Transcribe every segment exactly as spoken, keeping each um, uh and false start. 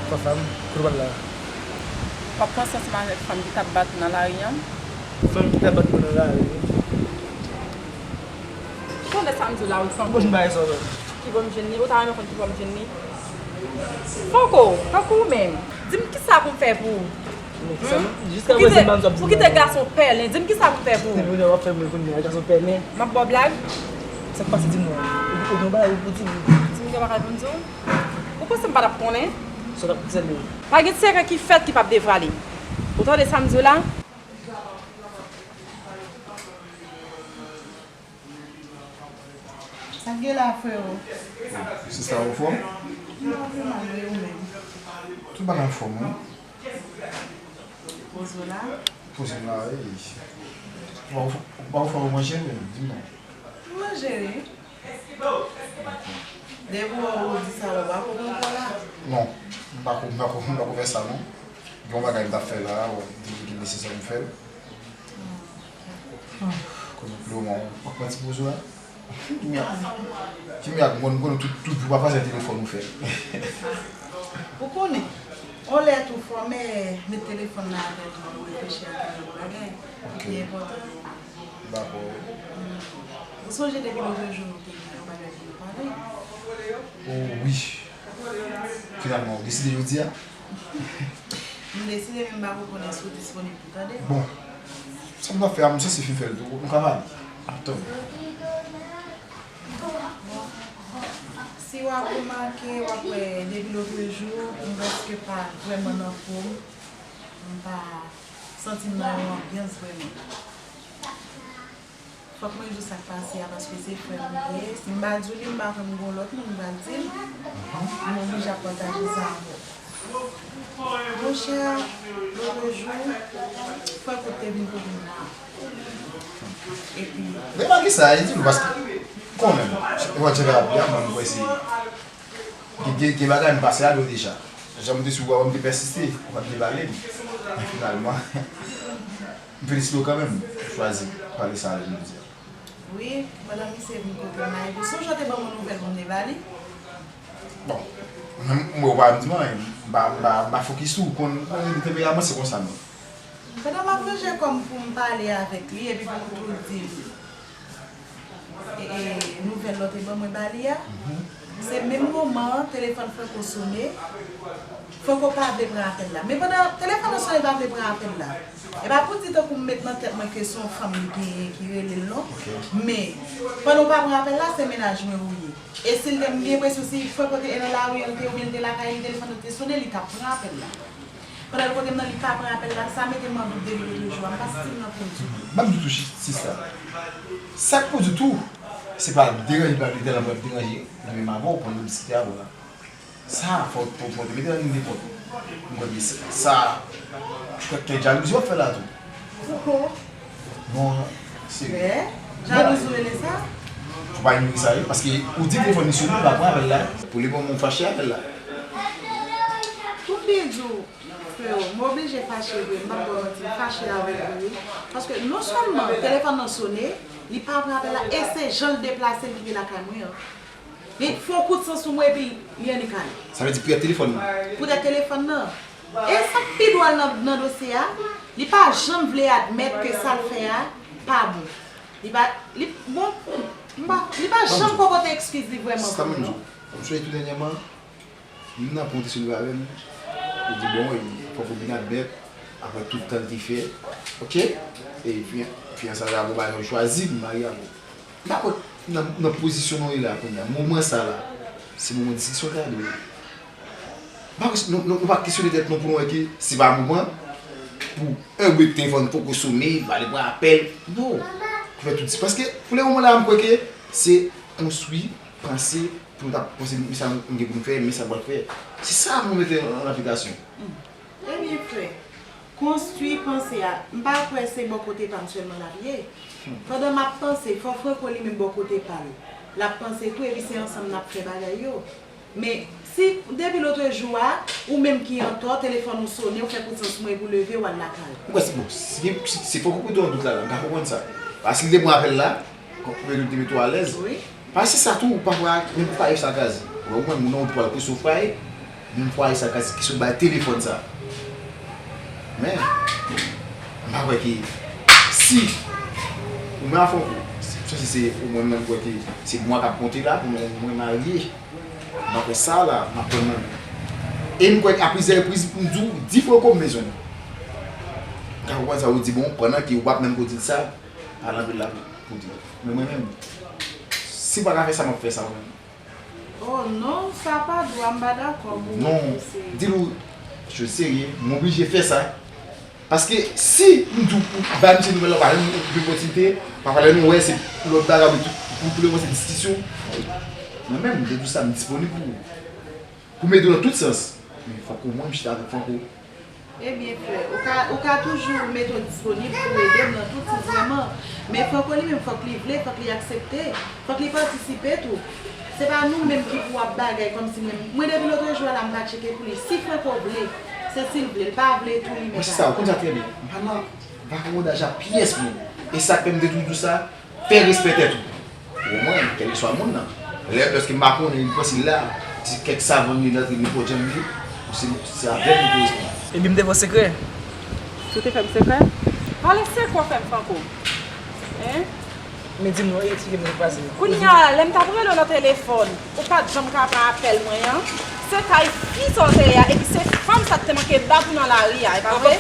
Papa m, kote w pral la? W ap panse ansanm avèk fanm ki t ap bat nan lari an? Fanm ki t ap bat mwen nan lari, wi. Tande sa m di w la, wi, Franco. Bouch m bagay sa, wi. Ki bò m jwenn li? Ou ta renmen konn ki bò m jwenn li? Franco, tankou ou menm, di m kisa pou m fè pou ou? Jiska prezan m pa m sou ap di. Pou kite gason pèlen, di m kisa pou m fè pou ou? Depi w ap fè mwen konn gason pèlen. M ap ba w blag? Sa k pase, di m non. Ou gen yon bagay pou di m? Di m gen bagay pou m di w? Ou panse m pa t ap konnen? Sa w t ap di m? Pa gen sekrè ki fèt ki p ap devwale. Ou tande sa m di w la? Sa k gen la, freo? Sista, ou anfòm? M pa pi mal, wi, ou menm? Tout bagay anfòm, wi. Poze w la? Poze m la, wi. Ou pa ou fè ou manje, men, di m non. M manje, wi. Depi w wè ou di sa la, ou pa konprann kò la? Non, m pa ko, m pa ko, m pa ko fè sa, non. Gen yon bagay m t ap fè la, w ap di ki nesesè pou m fè l. Konnen pou lemoman, w ap pran ti poz ou la. Kimia, Kimia, m konn, m konn tout, tout jou pa pase telefòn ou fè. Ou konnen, on lè tou fò, men met telefòn nan atè tou, pou reflechi ak yon lòt bagay. Ki enpòtan. Dakò. Ou sonje depi lòt jou nou te gen yon bagay pou nou pale? Oh wi. Finalman, ou deside jodi a? M deside, men m pa ko konnen si w disponib pou tande. Bon, sa m t ap fè a, m sanse fin fè l tou. Nou ka pale. M ap tann. Si w ap remake, w ap wè depi lòt jou, m prèske pa vrèman nan fòm. M pa santi m nan yon anbyans vrèman. Fòk mwen di w sa k pase a, paske se frè m li ye. Si m pa di w li, m pa kwè m gen yon lòt moun m pral di l. M oblije ap pataje sa avè w. Monchè, lòt jou, frè Kout te vin kote m la. Epi, Remarke sa, e di nou, paske, kanmenm, ou wè, Djaka ap di a, mwen, m kwè se, gen, gen, gen bagay m pase a dwe deja. Jan m te sou ou a, m te pèsiste, ou pa t vle pale m. Men finalman, m felisite w kanmenm, ou chwazi pale sa avè m jodi a. Wi, pandan misye vin kote m la, epi sonje w te ban m yon nouvèl pou m te ba li? Bon, mwen, mwen, ou pa di m anyen, m pa, m pa, m pa fokis sou ou, konn, konn li tanperaman se konsa menm. Pandan m ap ranje kò m pou m pale avèk li, epi pou m tou di l, e, e, nouvèl lò te ban mwen ba li a, se menm moman an, telefòn Franco sone, Franco pa vle pran apèl la. Men pandan telefòn nan sone, li pa vle pran apèl la. E pa pou di tankou m met nan tèt mwen ke se yon fanm li genyen ki rele l non. Men, pandan w pa pran apèl la, se mennaj mwen ou ye. E si l te, m gen enpresyon si Franco te nan lari an, li te, oubyen li te lakay li, telefòn nan te sone, li t ap pran apèl la. Pandan l kote m nan, li pa pran apèl la, sa mete m an dout de li lòt jou a, m pa santi m nan pou m ditou. Ban m di w tou, sista. Sa k pou di w tou, se pa deranje, pa li tèlman pral deranje li menm avè w, pandan m site avè w la. Sa, fò, fò, fò te mete nan liy de kont ou. M kwè ke sa, sa, kèk, kèk jalouzi w ap fè la tou. Poko. Non, se. Vre? Jalouzi w rele sa? Fò pa inyore sa, wi, paske ou di telefòn li sone, ou pa pran apèl la. Pou lemoman ou fache apèl la. Pou m byen di w, freo, m oblije fache vre, m p ap ba w manti, m fache avèk ou wi. Paske non sèlman telefòn nan sone, li pa pran apèl la, e se jan l deplase l rive lakay mwen an. Li fè yon kout san sou mwen epi li annik ale. Sa vle di poutèt telefòn nan? Poutèt telefòn nan. E sa k pi dwòl nan, nan dosye a, li pa janm vle admèt ke sa l fè a pa bon. Li pa, li, bon, m pa, li pa janm ko pote ekskiz li vrèman pou mwen non. M sonje tou dènyèman, m nan pran yon ti soulve avè m, li di bon, e, fòk ou vin admèt, apre tout tan l te fè, oke, e fiyan-, fiyanse avè w, ba nou chwazi pou m marye avè w. M pa kwè nan, nan pozisyon nou ye la kounye a, moman sa la, se moman diskisyon sa dwe ye. M pa kwè, nou, nou, nou pa kesyone tèt nou pou nou wè ke se pa moman pou, e, wi, telefòn poko sone, pa vle pran apèl. Non. Fè tout, paske pou le moman la, m kwè ke se konstwi, panse, pou nou ta panse men sa m gen pou m fè, men sa m pral fè. Se sa pou nou mete an, an aplikasyon. Ebyen frè, konstwi panse a, m pa kwè se bò kote pa m sèlman l ap ye. Pandan m ap panse, fò Franco li menm bò kote pa l, l ap panse tou, epi se ansanm n ap fè bagay yo. Men, si depi lòt jou a, ou menm ki antò, telefòn ou sone, ou fè kout san sou mwen epi w leve, w al lakay ou. M kwè se bon, si, si, si fòk ou koute yon dout la, la, m ka konprann sa. Paske li te pran apèl la, Kòm pou mete w alèz. Wi. Pase sa tou, ou pa pral menm pa sa gazi. Ou wè ou menm, ou nan yon pral kouche ou fraye. Menm fwaye sa ka ki sot bay telefòn sa. Men, m pa kwè ke si ou menm a Franco, se, se, se ou mwen menm kwè ke se mwa k ap konte la pou mwen, mwen marye. M pa kwè sa la, m ap pran nan men. E m kwè a plizyè repriz, m di w, di Franco m bezwen l. M ka konprann sa ou di, bon, pandan ke ou p ap menm ko di l sa, al anpil la pou, pou di. Men mwen menm, si m pa ka fè sa, m ap fè sa mwen menm. Oh non, sa pa dwa, m pa dakò pou Non, di l ou, je serye, m oblije fè sa. Paske si m di w, ba misye nouvèl la, ou pa janm gen opòtinite, pafwa lè nou wè se lòt bagay, pou, pou, pou lè wè se diskisyon. Mwen menm, m te di w sa, m disponib pou ou. Pou m ede w nan tout sans. Men fòk omwen m chita avèk Franco. Ebyen, frè, ou ka, ou ka toujou mete w disponib pou ede m nan tout sans vrèman. Men Franco li menm, fòk li vle, fòk li aksepte, fòk li patisipe tou. Se pa nou menm ki pou ap bagay kòmsi menm. Mwen, depi lòtrejou a la, m pa tcheke pou li. Si Franco vle, se si l vle, l pa vle tou li menm. Mwen, se sa, ou konn sa trè byen. M pa nan vakabondaj a pyès moun. E sa k fè m te toujou di w sa, fè respè tèt ou. Omwen, kèlkeswa moun nan. Lè, lòske m pa konnen, li panse l la, se kèk savann li nan, li pòt janm li, se, se avè l li koresponn. Epi m te fè w sekrè. Si w te fè m sekrè? Pale sekrè w fè m, Franco. Hein? Men di m non, eksplike m sa k pase. Kounye a, lè m t ap rele w nan telefòn, ou pa t janm ka pran apèl mwen an. Se kay fi sa w te ye a, epi se fanm sa k te manke bat ou nan lari a, e pa vre?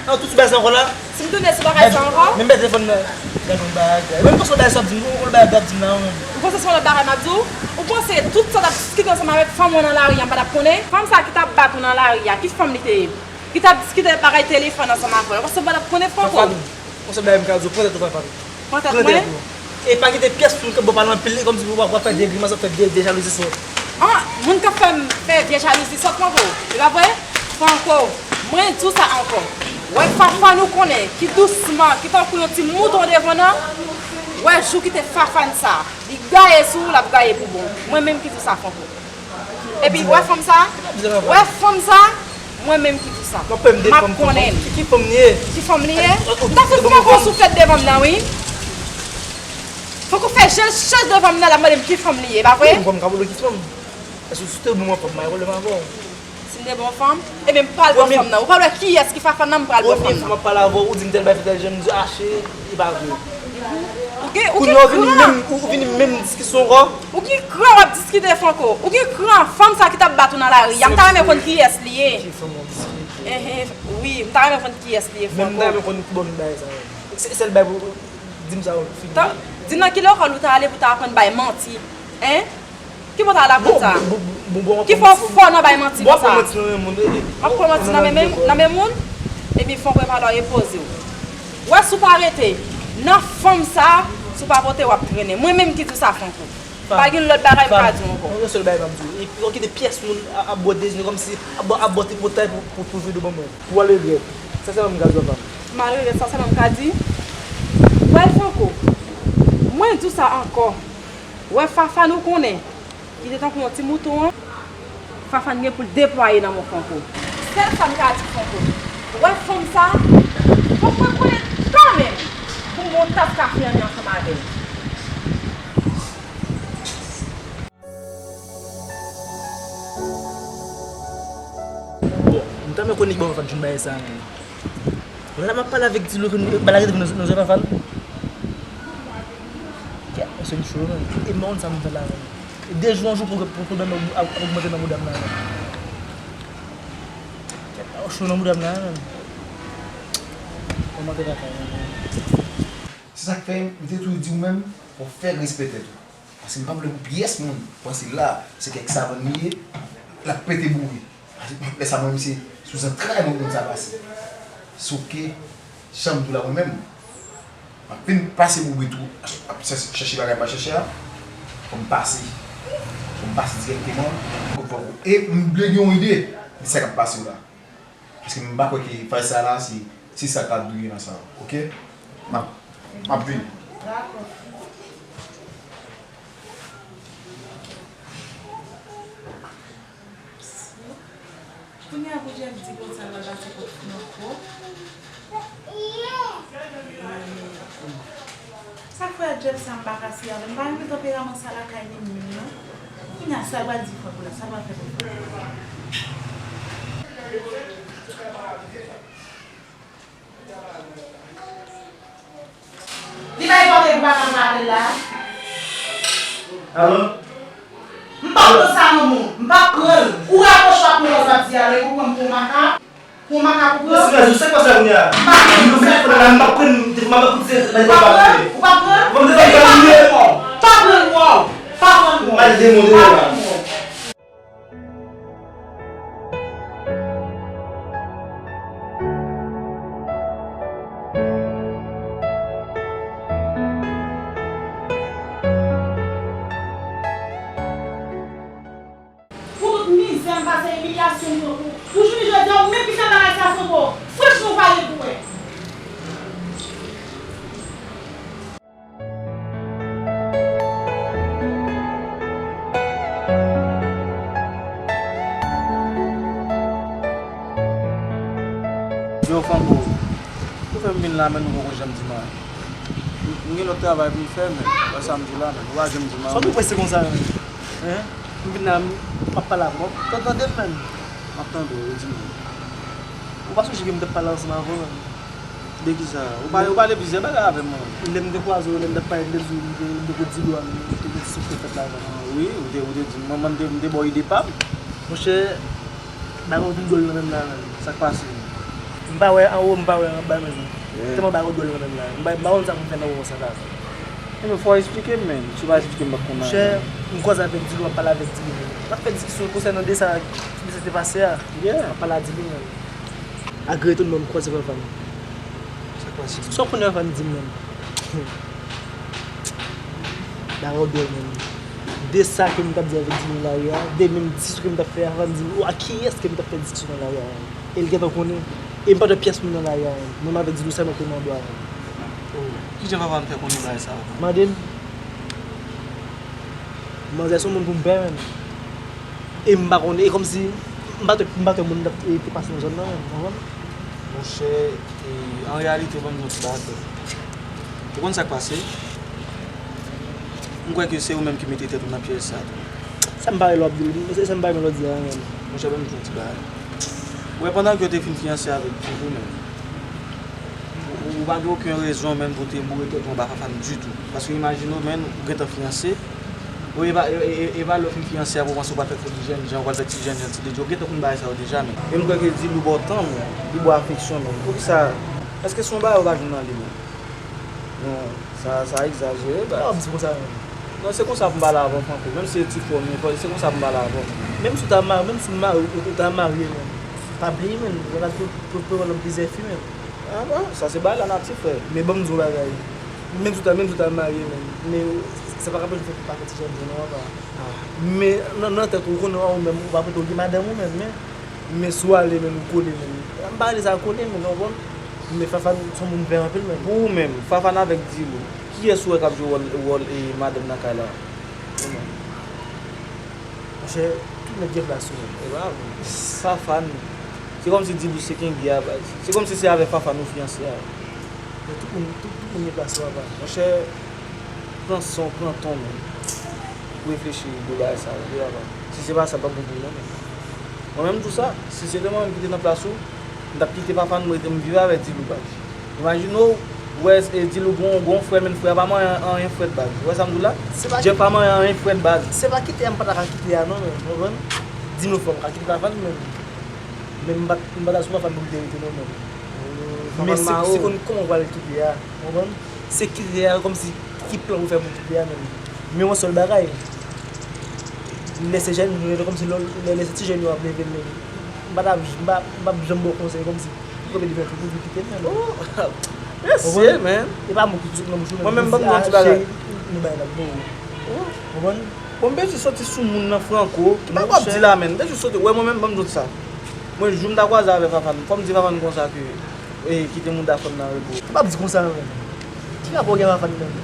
An tout sou bagay sa ankò la. Si m tounen sou bagay sa ankò? Men m bay telefòn nan. Gad yon bagay. Mwen m panse w bay sa w ap di m, yon bagay w ap di m la, mwen. Ou panse se yon lòt bagay m ap di w? Ou panse tout sa w t ap diskite ansanm avèk fanm ou an nan lari a, m pa t ap konnen? Fanm sa ki t ap bat ou nan lari a, ki fanm li te ye? Ki t ap diskite bagay telefòn ansanm avè w? Ou panse m pa t ap konnen, Franco? Yon sèl bagay m ka di w, pran tèt ou, Fafan. Pran tèt mwen? Pran tèt ou. E pa kite pyès moun k ap ba w pale anpil, kòmsi pou w ap fè vye grimas, w ap fè vye, vye jalouzi sou. An, moun k ap fè m fè vye jalouzi sòt, Franco. E pa vre? Franco, mwen di w sa ankò. Wè Fafan ou konnen, ki dousman, ki tankou yon ti mouton devan nan. Wè jou w kite Fafan sa, li gaye sou ou, l ap gaye pou bon. Mwen menm ki di w sa, Franco. Epi, wè fanm sa? Wè fanm sa? Mwen menm ki di sa. M ap konnen l. Ki, ki fanm li ye? Ki fanm li ye? M ta fout fè yon sou tèt devan m nan, wi. Fòk ou fè jèl chèz devan m nan, l ap mande m ki fanm li ye, pa vre? Wi, m konn ka volo ki fanm. Èske ou te bon fanm, mwen pwoblèm avè w. Si m te bon fanm, ebyen m pral bon fanm nan. Ou pral wè kiyès ki Fafan nan, m pral bon fanm nan. Premye fwa m ap pale avè w, ou di m tèl bagay, tèl jèn, m di, ache, e pa vre. Ou gen, ou gen kran. Kounye a ou vini menm, ou, ou vini menm diskisyon ankò. Ou gen kran w ap diskite, Franco. Ou gen kran, fanm sa ki t ap bat ou nan lari a, m ta renmen konn kiyès li ye. Ki fanm w ap diskite? Enhen, wi, m ta renmen konn kiyès li ye, Franco. Men m ta renmen konn ki bò m bay sa yo. Se sèl bay pou, di m sa yo, fini. Di nan ki lekòl ou ta ale pou ta aprann bay manti? Hein? Ki bò w ta al aprann sa? Ki fè w fò nan bay manti konsa? M ap pran manti nan men moun. Ebyen, fò w prepare w e poze w. Wè, si w pa rete nan fanm sa, si w pa pote, w ap trennen. Mwen menm ki di w sa, Franco. Pa gen lòt bagay m ka di w ankò. Yon sèl bagay m ap di w. Epi, w kite pyès moun ap, ap bò dezine kòmsi ap bò, ap bò tripotay pou, pou, pou vide w ban mwen. Ou al regrèt. Sensèman, m ka di w sa. M al regrèt, sensèman, m ka di. Wè, Franco, mwen di w sa ankò. Wè Fafan ou konnen, ki te tankou yon ti mouton an, Fafan gen pou l deplwaye nan men w, Franco. Sèl sa m ka di, Franco, wè fanm sa, fòk mwen konnen kanmenm pou m gon tas kafe anni ansanm avè l. Bon, m ta renmen konnen ki bò Fafan jwenn bagay sa a menm. Lè m ap pale avèk Dilo, ke nou, bagay la rete nan, nan zòrèy Fafan. Kèt, se m cho, menm. E m pa konn sa m fè la, menm. E de jou an jou pou, pou pwoblèm nan ap ogmante nan bouda m la, menm. Kèt, ou cho nan bouda m la, menm. Kòmantè kaka, menm. Se sa k fè m te toujou di w menm, fò w fè respè tèt ou. Paske m pa vle pou pyès moun panse la, se kèk savann li ye, l ap pete boure. Lè sa mwen menm se sou zantray mwen moun sa pase. Soke, jan m di w la mwen menm, m ap fin pase boure tou, ap chèche, chèche bagay m pa chèche a, fò m pase. Fò m pase dirèkteman. E m vle gen yon ide de sa k ap pase w la. Paske m pa kwè ke fraz sa la, se, se sa k ap dwe nan sa, oke? M ap, m ap vini. Dakò. Kounye a pou Jeff di kot sa l pral pase kot Franco. Sa k fè Jeff sa m pa ka sere avè l? M pa renmen tanperaman sa lakay li menm non. Sa l pral di Franco la, sa l pral fè pou Franco. Li bay kòb epi w pa ka pran apèl la. Alo? M p ap pran sa non, moun. M p ap pran l. Ou rapwoche w ap pran lòt w ap di alo, epi w pran m pou yon maka. Pou yon maka pou pran. Mesye, mesye, sa k pase la kounye a? M pa pran. M pa pran. M pa pran. Ou pa pran? Ou pa pran? Ou pa pran? Pa pran, non. Pa pran, non. Pa pran, non. Mal demode la. Pou tout mizè m pase, imilyasyon m pran pou, pou jounen jodi a, ou menm ki fè bagay sa, Franco. Franchman, ou pa gen pou wè. Yo, Franco, ou fè m vin la, men nou poko janm di m anyen. M gen lòt travay pou m fè, men wè sa m di w la, men ou pa janm di m anyen. Sa w tou prese konsa, men? Hein? M vin la, m ap pale avè w. Ou tande m, men? M ap tande w, wi, di m. Ou pa sonje ke m t ap pale ansanm avè w, men? De kisa? Ou pale, ou pale plizyè bagay avè m, mwen. Lè m te kwaze w, lè m t ap pale, m te di w, m te, m te ko di lwa, m te di sou fè fèt la avè m. Ah, wi, ou te, ou te di, mwen, mwen, m te, m te ba w ide pa m. Monchè, bagay yo vin dwòl nan menm la, menm. Sa k pase? M pa wè anwo, m pa wè anba, menm. Yeah. Tèlman bagay yo dwòl nan menm la. M pa, m pa konn sa pou m fè nan moman sa la. Ebyen, fò w eksplike m, menm. Si w pa eksplike m, m p ap konn anyen. Monchè, m kwaze avèk Dilo, m ap pale avèk Dilo, menm. N ap fè diskisyon konsènan de sa, de sa ki te pase a. Yeah. M ap pale a Dilo, menm. Ak retou m kwaze Fafan. Sa k pase? Sa w konnen Fafan di m menm? Bagay yo dwòl menm. De sa ke m t ap di avèk Dilo nan lari a, de menm diskisyon ke m t ap fè a, Fafan di m, ou ak kiyès ke m t ap fè diskisyon nan lari a menm? E l gentan konnen. E m pa t wè pyès moun nan lari a menm. Menm avèk Dilo sèlman ke m andwa menm. Oh, kijan Fafan fè konnen bagay sa a? Mande l. Manzè se yon moun pou m pè menm. E m pa konn, e kòmsi m pa t, m pa t wè moun t ap, e, te pase nan zòn nan menm, w konprann? Monchè, e, an reyalite, ban m di w ti bagay. Ou konn sa k pase? M kwè ke se ou menm ki mete tèt ou nan pyèj sa a tou. Sa m pa wè lè w ap di l, se sa m pa renmen lè w di a menm. Monchè, ban m di w ti bagay. Ou wè, pandan ke w te fin fiyanse avèk Dilo menm, ou, ou pa gen okenn rezon menm pou w te boure tèt ou anba Fafan ditou. Paske imajine w, menm, ou gentan fiyanse, Ou eva-, e, e, e, evalye w fin fiyanse a, pou w panse w pral fè foli jènjan, w pral fè ti jènjan, ti dedye. Ou gentan konn bagay sa yo deja, men. E m kwè ke Dilo ba w tan, men. Li ba w afeksyon, men. Poukisa? Èske se yon bagay ou pa jwenn nan li, men? Non, sa, sa egzajere, baz. Sa w ap di konsa, men? Non, se konsa pou m pale avè w, Franco. Menm si se ti fò, men se konsa pou m pale avè w. Menm si w ta ma-, menm si w mari, ou, ou ta marye, men. Pa bliye, men. Ou pa pou, pou, pou, pou plizyè fi, men. Ah bon, sa se bagay lanati, frè. Men ban m di w yon bagay. Menm si w ta, menm si w ta marye, men, men sa pa ka anpeche w fè, pa fè ti jènjan non, papa. Ah. Men nan, nan tèt ou, ou konnen ou menm, ou pa pote, ou gen madanm ou menm, men, men si w ale, men, ou kole, men. M pa rele sa kole, men, ou konprann? Men Fafan se yon moun vè anpil, men. Pou ou menm, Fafan avèk Dilo, kiyès ou wè k ap jwe wòl, wòl, e, madanm nan kay la? Ou menm. Monchè, tout nèg gen plas yo. E pa vre. Fafan. Se kòmsi Dilo se kenge a, baz. Se kòmsi se avèk Fafan ou fiyanse a. Men tout moun, tout, tout moun gen plas yo, papa. Monchè, pran san w, pran tan w, men. Pou reflechi de bagay sa yo, wi, papa. Si se pa sa, p ap bon pou ou non, men. Mwen menm, m di w sa. Si se te mwen menm ki te nan plas ou, m t ap kite Fafan, m rete, m viv avèk Dilo, baz. Imajine w, ou wè, e, Dilo gon, gon frè, men frè a pa manyen anyen frèt, baz. Ou wè sa m di w la? Se pa Jeff pa manyen anyen frèt, baz. Se pa kite a, m pa ta ka kite a non, men, ou konprann? Di nou fò m ka kite Fafan, men, men m pa, m pa ta sou Fafan pou m te rete non, men. Men se, se konn kòman w pral kite a, ou konprann? Se kite a, kòmsi ki plan ou fè pou kite a, men. Men yon sèl bagay. Lè se jèn, nou rete kòmsi lè, lè, lè se ti jèn yo ap leve, men. M pa ta, m pa, m p ap janm ba w konsèy kòmsi. Ou kanpe devan tout moun pou kite l, men. Oh, mesye, men. E pa mo ki sot nan bouch ou, men. Mwen menm, ban m di yon ti bagay. Cheri, nou bay la, bon. Oh. Konprann? Bon, m bezwen soti sou moun nan, Franco. Ki bagay w ap di la, men? M bezwen soti. Wè, mwen menm, ban m di w sa. Mwen, jou m ta kwaze avè Fafan, fò m di Fafan konsa ke, e, kite mouda fanm nan repo. Ou p ap di konsa, men. Ki rapò w gen avè Fafan, men?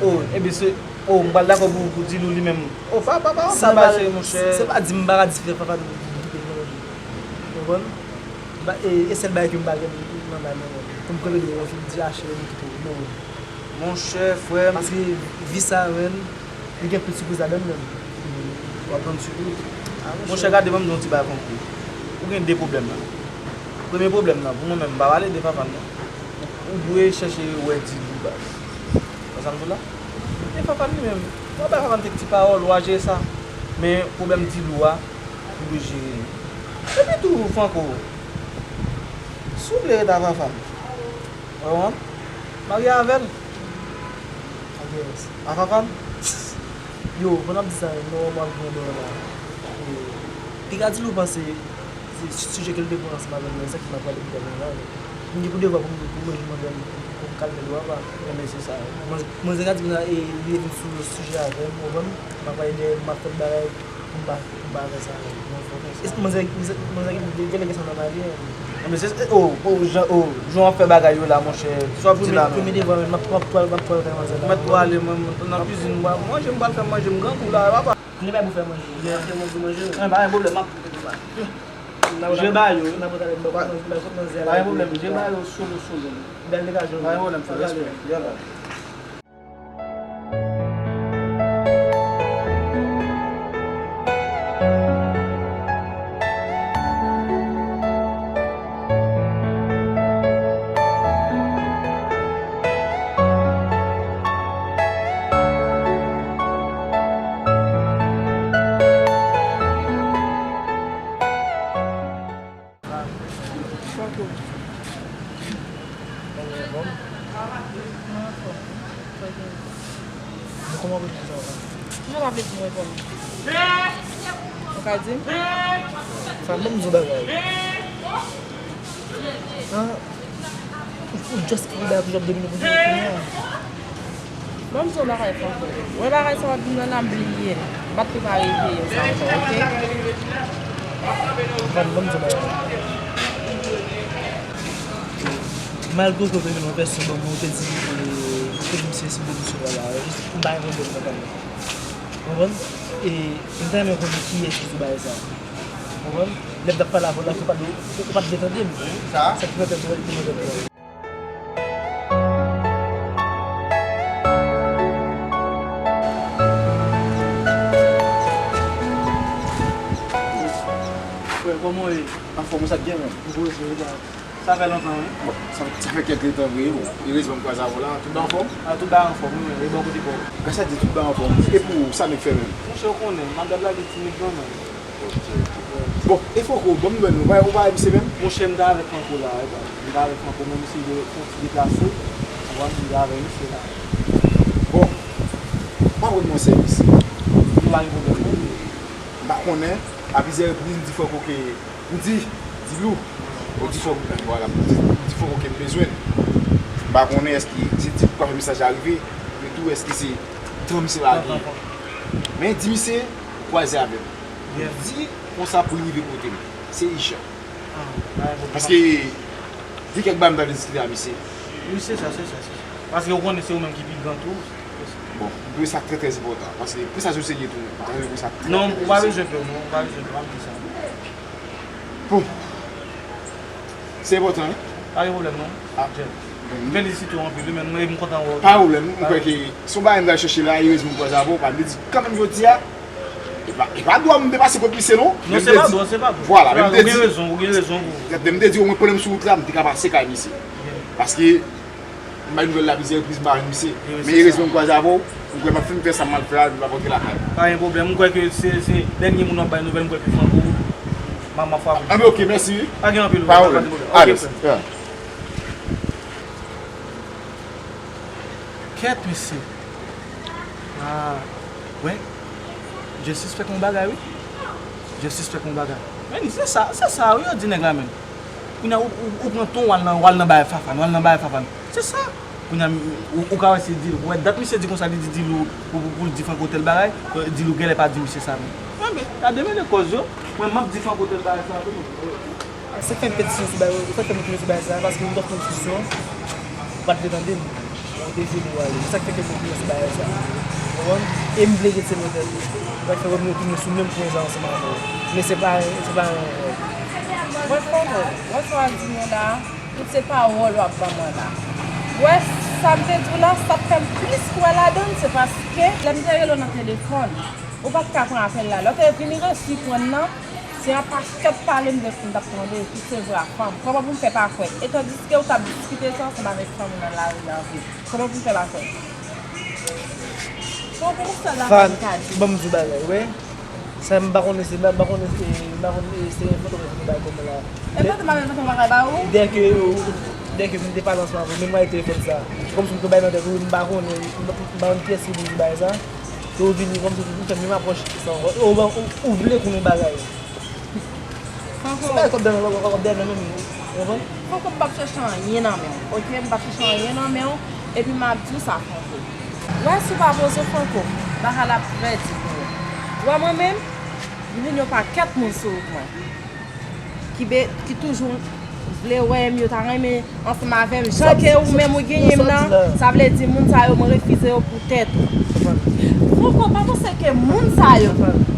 Oh, ebyen, se, oh, m pral dakò pou, pou Dilo li menm. Oh, pa, pa, pa, pa, monchè. Se pa di m pa ka di frè Fafan pou kite l, non, men. Ou konprann? Ba, e, e sèl bagay ke m pa gen nan bay mwen, men. Pou m kanpe devan yon fi, m di, a, cheri, m kite w, non. Monchè, frè m. Paske vi sa, men, li gen pil sipriz ladan l, men. W ap jwenn sipriz. Monchè, gade, ban m di w yon ti bagay Franco. Ou gen de pwoblèm la. Premye pwoblèm nan, pou mwen menm, m pa pale de Fafane non. Ou, ou dwe chèche wè Dilou baz. Wè sa m di w la? E Fafane li menm, w ap bay Fafane kèk ti pawòl, w a jere sa. Men pwoblèm Dilou a, ou dwe jere li. Epi tou, Franco, si w vle ret a Fafane, w konprann? Marye avè l. A Fafane? Yo, pandan w ap di sa, non, m ap gen dòlè la. E, piga Dilou panse, se sijè ke l te pran ansanm avè m nan, e sa ki m ap pale pou tèt mwen la. M gen pou devwa pou m, pou mwen jwenn avè m, pou m kalme l, w pa. Enben, se sa. Manzè ka di m la, e, li vin sou sijè avè m, w konprann? M ap pale de, m ap fè bagay, pou m pa, pou m pa fè sa, non, fò fè sa. Manzè, manzè, manzè, gen lè gen sa nan mari. Enben, se, o, o, jan, o, jan w ap fè bagay yo la, monchè, sa w ap di la, non. Premye devwa, m ap, m ap pral, m ap pral fè manzè la. Mèt pral ale, mwen, mwen, nan kizin, m pral manje, m pral fè manje, m grangou la, papa. Li bay pou fè manje. Li ap fè manje, manje. An, pa gen pwoblèm, m ap. Je ba yo. Pa gen pwoblèm, je ba yo solo, solo. Bèl degajman. Pa gen pwoblèm, frè, respè. Yalla. Franco. Mwen anfòm. Mwen anfòm. Sa w gen? Bon, kòman w ap di sa la? Kijan w ap vle di mwen anfòm? Ou ka di m? Fafane, ban m di w bagay. An, ou, ou just kite bagay pou j ap domine pou kounye a. Ban m di w bagay Franco. Wè bagay sa w ap di m nan la, m bliye l. M pa t prepare veye sa ankò, oke? Ban, ban m di w bagay. Malgre w te fè yon vèsyon ban mwen, ou te di, ou te di misye se de misye la, m pa gen pwoblèm nan kanmenm. Konprann? E m ta renmen konnen kiyès ki sou bagay sa. Konprann? Lè m t ap pale avè w la, ou pa t, ou pa t vle tande m. Sa? Sa ki fè m te mande pou mwen tande w. Frè, kòman w ye? Anfòm, sa k gen menm? Sa fè lontan, wi. Bon, sa, sa fè kèk letan vre, bon. Erezman m kwaze avè w la. Tout bagay anfòm? A, tout bagay anfòm, wi, men e bò kote pa w? Gras a Dye, tout bagay anfòm. E pou ou, sa nèg fè menm? Monchè, ou konnen, madanm la li timid kanmenm. Bon, e Franco, ban m nouvèl non, ou pa, ou pa wè misye menm? Monchè, m t avèk Franco la, e bò. M t avèk Franco, men misye fè yon ti deplase. Ou konprann, m t avèk misye la. Bon, pa rann mwen sèvis. M pa gen pwoblèm non. M pa konnen, a plizyè repriz, m di Franco ke, m di, Dilou, ou di Franco, vwala, m di, m di Franco ke m bezwen l. M pa konnen èske se Dilou k ap fè mesaj la rive, men tou èske se tan misye lage. Men di misye, ou kwaze avè m. Di konsa pou l rive kote m. Se ijan. Paske gen kèk bagay m ta vle diskite a misye. Wi, se sa, se sa, se sa. Paske ou konnen se ou menm ki pi gran tou. Bon, m twouve sa trè, trè enpòtan. Paske pran sa sou serye tou. M ta renmen pran sa trè, trè o serye. Non, ou pa bezwen pè, non, ou pa bezwen pè, m ap di sa. Bon. Se enpòtan, wi. Pa gen pwoblèm, non. Ah. Jeff. M felisite w anpil, wi, men mwen, m kontan wè w. Pa gen pwoblèm, m kwè ke se yon bagay m pral chèche la, erezman m kwaze avè w, pa vle di kanmenm jodi a, e pa, e pa dwa m depase kot misye, non. Non, se pa dwa, se pa dwa. Vwala, men m te di. Ou gen rezon, ou gen rezon. Men m te di, omwen pandan m sou wout la, m te ka pase kay misye. Paske, m bay nouvèl la plizyè repriz, m pa jwenn misye. Men erezman m kwaze avè w, m kwè m ap fin fè sa m al fè a, m ap rantre lakay mwen. Pa gen pwoblèm, m kwè ke se, se dènye moun w ap bay nouvèl, m kwè ke Franco, m ap, m ap frape. Anben, oke, mèsi, wi. Pa gen anpil, pa gen pwoblèm. Alèz. Kèt, mesye. Ah, wi. Justice fèk yon bagay, wi. Justice fèk yon bagay. Men se sa, se sa, wi, yo di nèg la menm. Kounye a, ou, ou, ou pran ton, w al nan, w al nan bagay Fafane, w al nan bagay Fafane. Se sa. Kounye a, ou, ou ka wè se Dilou. Ou wè dat misye di konsa, li di Dilou, pou, pou, pou l di Franco tèl bagay, Dilou genlè pa di misye sa menm. Enben, gade, men de kòz yo. Mwen, m ap di Franco tèl bagay sa tou. Sa k fè m petisyon sou bagay, sa k fè m petisyon sou bagay sa, paske m t ap fè petisyon, ou pa t vle tande m. Ou te vle ou ale. Sa k fè ke m retounen sou bagay sa. Ou konprann? E m vle retire nan tèt ou. Ou pa t fè wè m retounen sou menm pwen sa ansanm avè w. Men se pa, se pa yon. Mwen fò mwen, mwen sa w ap di mwen la, tout se pawòl w ap ban mwen la. Ou wè sa m te di w la, sa k fè m plis kwè ladan l, se paske lè m te rele w nan telefòn, Ou pa t ka pran apèl la. Lè w te vini resi pran nan, se yon pakèt pale m te fin t ap tande, tout se vwa fanm. Kòman pou m fè pa kwè? E tandiske ou t ap diskite sa ansanm avèk fanm nan lari an vre. Kòman pou m fè pa kwè? Bon, pou m fè la Fan, pa m ka di. Ban m di bagay, wè. Sa m pa konnen se, m pa konnen se, m pa konnen se yon foto mwen vin bay kòman la. E foto mwen vin bay ba ou? Dèke, dèke m te pale ansanm avè w, menm mwen telefòn sa. Kòmsi m te bay nan tèt ou, m pa konnen, m pa, m pa konn kiyès ki vin di bagay sa. Ke w vini kòmsi ou fè menm apwòch sa ankò. Ou, ou, ou vle konnen bagay. Se pa kòb dèyè nan, kòb dèyè nan menm, ou konprann? Franco, m p ap chèche anyen nan men w, oke? M p ap chèche anyen nan men w, epi m ap di w sa, Franco. Wè, si w pa poze w, Franco, bagay la ap trè di pou ou. Wè, mwen menm, m vin yon pakèt moun sou wout mwen. Ki be, ki toujou vle wè m, yo ta renmen ansanm avè m. Jan ke ou menm ou genyen m nan, sa vle di moun sa yo, mwen refize yo pou tèt ou. Franco, pa panse ke moun sa yo,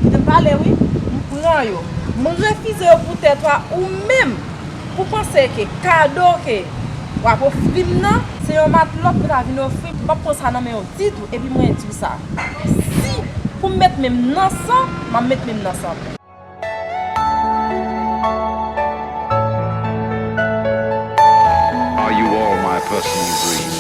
kite m pale wi, m pran yo. Mwen refize yo pou tèt ou a, ou menm, pou panse ke kado ke w ap ofri m nan, se yon matlòt pou ta vin ofri m. M p ap pran sa nan men w ditou, epi mwen di w sa. Si pou m met men m nan san, m ap met men m nan san. Are you all my personal dreams?